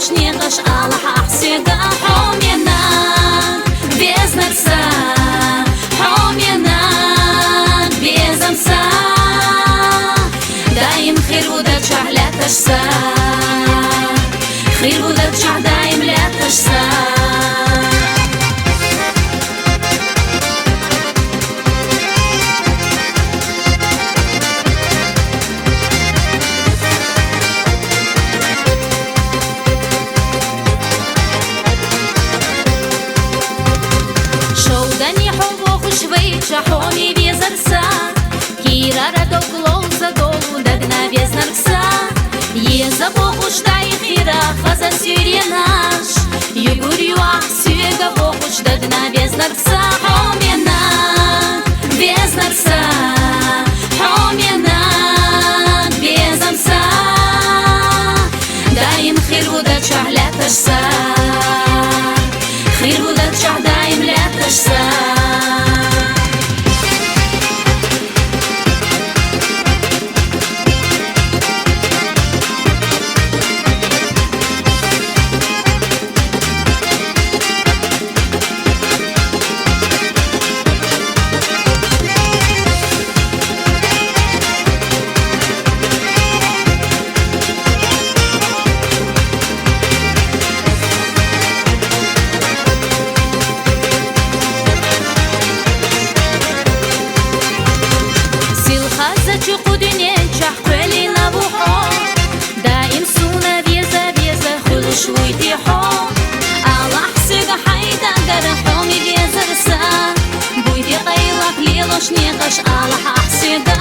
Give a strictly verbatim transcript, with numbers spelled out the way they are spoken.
Шнегаш Аллахь ахь сога хьо менаг везнарца, хьо менаг безамца. Даим хир ву дар чахь лаьтташца, хир ву дар чахь даим лаьтташца. Шовданехь хьо вохуш вайча хьоме везарца, кийрара дог ловза долу дагна везнарца. Еза бохуш дай хира хаза суьренаш, югур ю ахь соьга вохуш дагна везнарца, хьо менаг везнарца, хьо менаг безамца. Даим хир ву дар чахь лаьтташца, хир ву дар чахь даим лаьтташца. Сил хаза чу кху дуьнен чохь кхоьлина ву хьо. Даим суна веза, веза хуьлуш вуй те хьо. Аллахь соьга хьайдагара хьоме везарца, буй те къайлах лелош некъаш Аллахь ахь соьга.